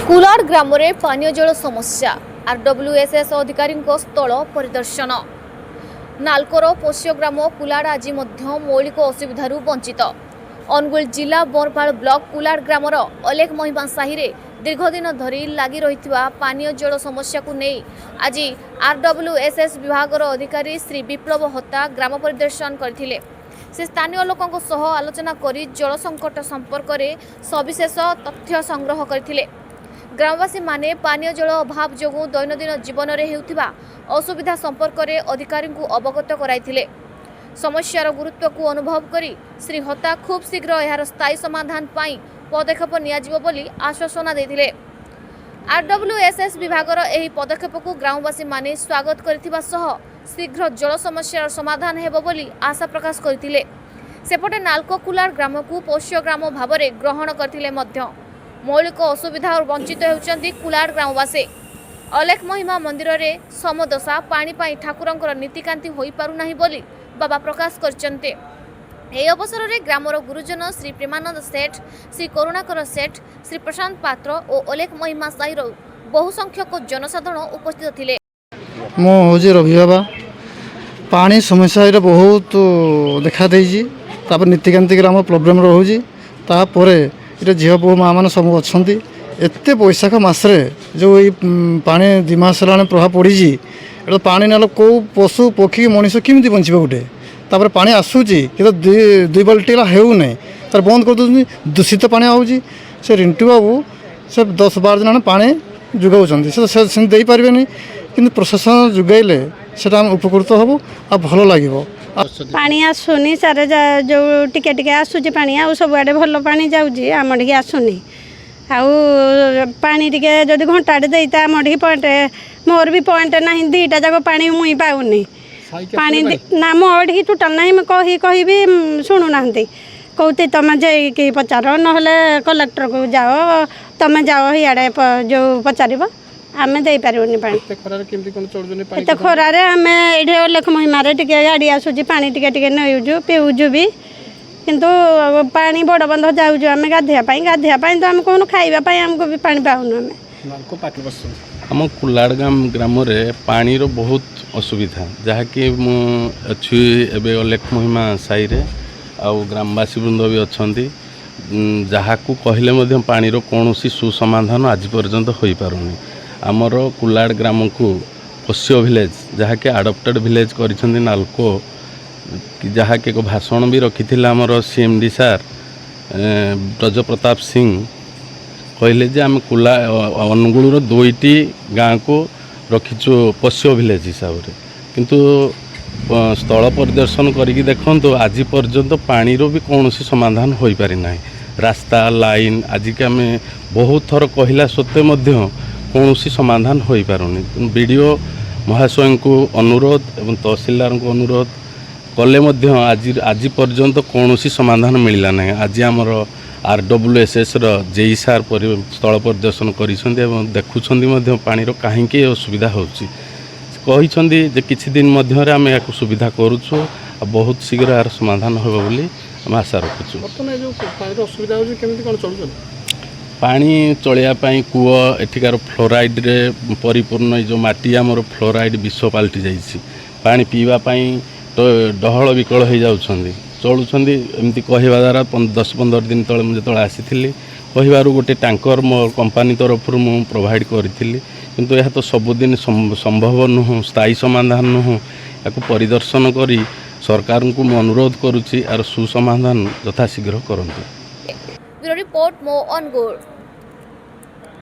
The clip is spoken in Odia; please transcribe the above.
କୁଲାଡ଼ ଗ୍ରାମରେ ପାନୀୟ ଜଳ ସମସ୍ୟା, ଆରଡବ୍ଲ୍ୟୁଏସ୍ଏସ୍ ଅଧିକାରୀଙ୍କ ସ୍ଥଳ ପରିଦର୍ଶନ। ନାଲକୋର ପୋଷ୍ୟ ଗ୍ରାମ କୁଲାଡ଼ ଆଜି ମଧ୍ୟ ମୌଳିକ ଅସୁବିଧାରୁ ବଞ୍ଚିତ। ଅନୁଗୁଳ ଜିଲ୍ଲା ବରପାଳ ବ୍ଲକ କୁଲାଡ଼ ଗ୍ରାମର ଅଲେଖ ମହିମା ସାହିରେ ଦୀର୍ଘଦିନ ଧରି ଲାଗି ରହିଥିବା ପାନୀୟ ଜଳ ସମସ୍ୟାକୁ ନେଇ ଆଜି ଆରଡବ୍ଲ୍ୟୁଏସ୍ଏସ୍ ବିଭାଗର ଅଧିକାରୀ ଶ୍ରୀ ବିପ୍ଳବ ହୋତା ଗ୍ରାମ ପରିଦର୍ଶନ କରିଥିଲେ। ସେ ସ୍ଥାନୀୟ ଲୋକଙ୍କ ସହ ଆଲୋଚନା କରି ଜଳ ସଙ୍କଟ ସମ୍ପର୍କରେ ସବିଶେଷ ତଥ୍ୟ ସଂଗ୍ରହ କରିଥିଲେ। ଗ୍ରାମବାସୀମାନେ ପାନୀୟ ଜଳ ଅଭାବ ଯୋଗୁଁ ଦୈନନ୍ଦିନ ଜୀବନରେ ହେଉଥିବା ଅସୁବିଧା ସମ୍ପର୍କରେ ଅଧିକାରୀଙ୍କୁ ଅବଗତ କରାଇଥିଲେ। ସମସ୍ୟାର ଗୁରୁତ୍ୱକୁ ଅନୁଭବ କରି ଶ୍ରୀ ହୋତା ଖୁବ୍ ଶୀଘ୍ର ଏହାର ସ୍ଥାୟୀ ସମାଧାନ ପାଇଁ ପଦକ୍ଷେପ ନିଆଯିବ ବୋଲି ଆଶ୍ୱାସନା ଦେଇଥିଲେ। ଆରଡବ୍ଲ୍ୟୁଏସ୍ଏସ୍ ବିଭାଗର ଏହି ପଦକ୍ଷେପକୁ ଗ୍ରାମବାସୀମାନେ ସ୍ୱାଗତ କରିଥିବା ସହ ଶୀଘ୍ର ଜଳ ସମସ୍ୟାର ସମାଧାନ ହେବ ବୋଲି ଆଶା ପ୍ରକାଶ କରିଥିଲେ। ସେପଟେ ନାଲକୋ କୁଲାଡ଼ ଗ୍ରାମକୁ ପୋଷ୍ୟ ଗ୍ରାମ ଭାବରେ ଗ୍ରହଣ କରିଥିଲେ ମଧ୍ୟ ମୌଳିକ ଅସୁବିଧାରୁ ବଞ୍ଚିତ ହେଉଛନ୍ତି କୁଲାଡ଼ ଗ୍ରାମବାସୀ। ଅଲେଖ ମହିମା ମନ୍ଦିରରେ ସମଦଶା, ପାଣି ପାଇଁ ଠାକୁରଙ୍କର ନୀତିକାନ୍ତି ହୋଇପାରୁନାହିଁ ବୋଲି ବାବା ପ୍ରକାଶ କରିଛନ୍ତି। ଏହି ଅବସରରେ ଗ୍ରାମର ଗୁରୁଜନ ଶ୍ରୀ ପ୍ରେମାନନ୍ଦ ସେଠ, ଶ୍ରୀ କରୁଣାକର ସେଠ, ଶ୍ରୀ ପ୍ରଶାନ୍ତ ପାତ୍ର ଓ ଅଲେଖ ମହିମା ସାହିର ବହୁ ସଂଖ୍ୟକ ଜନସାଧାରଣ ଉପସ୍ଥିତ ଥିଲେ। ମୁଁ ହେଉଛି ରବି ବାବା। ପାଣି ସମସ୍ୟା ଏଇଟା ବହୁତ ଦେଖା ଦେଇଛି। ତାପରେ ନୀତିକାନ୍ତିକରେ ଆମର ପ୍ରୋବ୍ଲେମ୍ ରହୁଛି। ତାପରେ ଏଇଟା ଝିଅ ବୋହୂ ମାଆ ମାନେ ସବୁ ଅଛନ୍ତି। ଏତେ ବୈଶାଖ ମାସରେ ଯେଉଁ ଏଇ ପାଣି 2 ମାସ ହେଲାଣି ପ୍ରଭାବ ପଡ଼ିଛି। ଏଇଟା ପାଣି ନେଲେ କେଉଁ ପଶୁ ପକ୍ଷୀ ମଣିଷ କେମିତି ବଞ୍ଚିବ ଗୋଟେ? ତାପରେ ପାଣି ଆସୁଛି, କିନ୍ତୁ ଦୁଇ ବାଲ୍ଟି ହେଲା ହେଉନାହିଁ, ତାର ବନ୍ଦ କରିଦେଉଛନ୍ତି। ଦୂଷିତ ପାଣି ଆଉଛି। ସେ ରିଣ୍ଟୁ ବାବୁ ସେ 10-12 ଦିନ ହେଲାଣି ପାଣି ଯୋଗାଉଛନ୍ତି। ସେ ସେମିତି ଦେଇପାରିବେନି, କିନ୍ତୁ ପ୍ରଶାସନ ଯୋଗାଇଲେ ସେଟା ଆମେ ଉପକୃତ ହେବୁ ଆଉ ଭଲ ଲାଗିବ। ପାଣି ଆସୁନି ସାର୍। ଯୋଉ ଟିକେ ଟିକେ ଆସୁଛି ପାଣି, ଆଉ ସବୁଆଡ଼େ ଭଲ ପାଣି ଯାଉଛି, ଆମ ଟିକେ ଆସୁନି। ଆଉ ପାଣି ଟିକେ ଯଦି ଘଣ୍ଟାଟେ ଦେଇତା ଆମ ଟିକେ ପଏଣ୍ଟ, ମୋର ବି ପଏଣ୍ଟ ନାହିଁ, ଦୁଇଟା ଯାକ ପାଣି ମୁଇଁ ପାଉନି ପାଣି ନା, ମୋ ଏଠିକି ଟୋଟାଲ୍ ନାହିଁ। ମୁଁ କହି କହିବି ଶୁଣୁନାହାନ୍ତି। କହୁଛି ତମେ ଯାଇକି ପଚାର, ନହେଲେ କଲେକ୍ଟରକୁ ଯାଅ, ତମେ ଯାଅ ହିଆଡ଼େ ଯୋଉ ପଚାରିବ, ଆମେ ଦେଇପାରିବୁନି ପାଣି। ଏତେ ଖରାରେ କେମିତି କ'ଣ ଚଳୁଛନ୍ତି ପାଣି? ଏତେ ଖରାରେ ଆମେ ଏଇଠି ଅଲେଖ ମହିମାରେ ଟିକେ ଗାଡ଼ି ଆସୁଛି, ପାଣି ଟିକେ ଟିକେ ନେଉଛୁ, ପିଉଛୁ ବି। କିନ୍ତୁ ପାଣି ବଡ଼ ବନ୍ଧ ଯାଉଛୁ ଆମେ ଗାଧୋଇବା ପାଇଁ। ଗାଧୋଇବା ପାଇଁ ତ ଆମେ କହୁନୁ, ଖାଇବା ପାଇଁ ଆମକୁ ବି ପାଣି ପାଉନୁ ଆମେ। ନାଲକୋ ପାଖରେ ବସିଛନ୍ତି। ଆମ କୁଲାଡ଼ ଗ୍ରାମରେ ପାଣିର ବହୁତ ଅସୁବିଧା, ଯାହାକି ମୁଁ ଅଛି ଏବେ ଅଲେଖ ମହିମା ସାହିରେ ଆଉ ଗ୍ରାମବାସୀ ବୃନ୍ଦ ବି ଅଛନ୍ତି। ଯାହାକୁ କହିଲେ ମଧ୍ୟ ପାଣିର କୌଣସି ସୁସମାଧାନ ଆଜି ପର୍ଯ୍ୟନ୍ତ ହୋଇପାରୁନି। ଆମର କୁଲାଡ଼ ଗ୍ରାମକୁ ପୋଷ୍ୟ ଭିଲେଜ୍, ଯାହାକି ଆଡ଼ପ୍ଟେଡ଼ ଭିଲେଜ୍ କରିଛନ୍ତି ନାଲକୋ, କି ଯାହାକି ଏକ ଭାଷଣ ବି ରଖିଥିଲେ ଆମର ସିଏମ୍ଡି ସାର୍ ବ୍ରଜ ପ୍ରତାପ ସିଂ। କହିଲେ ଯେ ଆମେ କୁଲା ଅନୁଗୁଳର ଦୁଇଟି ଗାଁକୁ ରଖିଛୁ ପୋଷ୍ୟ ଭିଲେଜ୍ ହିସାବରେ। କିନ୍ତୁ ସ୍ଥଳ ପରିଦର୍ଶନ କରିକି ଦେଖନ୍ତୁ, ଆଜି ପର୍ଯ୍ୟନ୍ତ ପାଣିର ବି କୌଣସି ସମାଧାନ ହୋଇପାରିନାହିଁ। ରାସ୍ତା, ଲାଇନ୍ ଆଜିକି ଆମେ ବହୁତ ଥର କହିଲା ସତ୍ତ୍ୱେ ମଧ୍ୟ କୌଣସି ସମାଧାନ ହୋଇପାରୁନି। ବି ଡ଼ି ଓ ମହାଶୟଙ୍କୁ ଅନୁରୋଧ ଏବଂ ତହସିଲଦାରଙ୍କୁ ଅନୁରୋଧ କଲେ ମଧ୍ୟ ଆଜି ପର୍ଯ୍ୟନ୍ତ କୌଣସି ସମାଧାନ ମିଳିଲା ନାହିଁ। ଆଜି ଆମର ଆରଡବ୍ଲ୍ୟୁଏସ୍ଏସ୍ର ଜେଇ ସାର୍ ସ୍ଥଳ ପରିଦର୍ଶନ କରିଛନ୍ତି ଏବଂ ଦେଖୁଛନ୍ତି ମଧ୍ୟ ପାଣିର କାହିଁକି ଅସୁବିଧା ହେଉଛି। କହିଛନ୍ତି ଯେ କିଛି ଦିନ ମଧ୍ୟରେ ଆମେ ଏହାକୁ ସୁବିଧା କରୁଛୁ ଆଉ ବହୁତ ଶୀଘ୍ର ଏହାର ସମାଧାନ ହେବ ବୋଲି ଆମେ ଆଶା ରଖୁଛୁ। ବର୍ତ୍ତମାନ ଏ ଯେଉଁ ପାଣିର ଅସୁବିଧା ହେଉଛି, କେମିତି କ'ଣ ଚଳୁଛନ୍ତି? ପାଣି ଚଳିବା ପାଇଁ କୂଅ, ଏଠିକାର ଫ୍ଲୋରାଇଡ଼୍ରେ ପରିପୂର୍ଣ୍ଣ ଏଇ ଯେଉଁ ମାଟି ଆମର ଫ୍ଲୋରାଇଡ଼୍ ବିଷ ପାଲଟି ଯାଇଛି। ପାଣି ପିଇବା ପାଇଁ ତ ଡହଳ ବିକଳ ହେଇଯାଉଛନ୍ତି, ଚଳୁଛନ୍ତି ଏମିତି। କହିବା ଦ୍ୱାରା 10-15 ଦିନ ତଳେ ମୁଁ ଯେତେବେଳେ ଆସିଥିଲି, କହିବାରୁ ଗୋଟେ ଟ୍ୟାଙ୍କର ମୋ କମ୍ପାନୀ ତରଫରୁ ମୁଁ ପ୍ରୋଭାଇଡ଼ କରିଥିଲି। କିନ୍ତୁ ଏହା ତ ସବୁଦିନ ସମ୍ଭବ ନୁହଁ, ସ୍ଥାୟୀ ସମାଧାନ ନୁହଁ। ଏହାକୁ ପରିଦର୍ଶନ କରି ସରକାରଙ୍କୁ ମୁଁ ଅନୁରୋଧ କରୁଛି, ଏହାର ସୁସମାଧାନ ଯଥାଶୀଘ୍ର କରନ୍ତୁ। ବ୍ୟୁରୋ ରିପୋର୍ଟ, ମୋ ଅନୁଗୁଳ।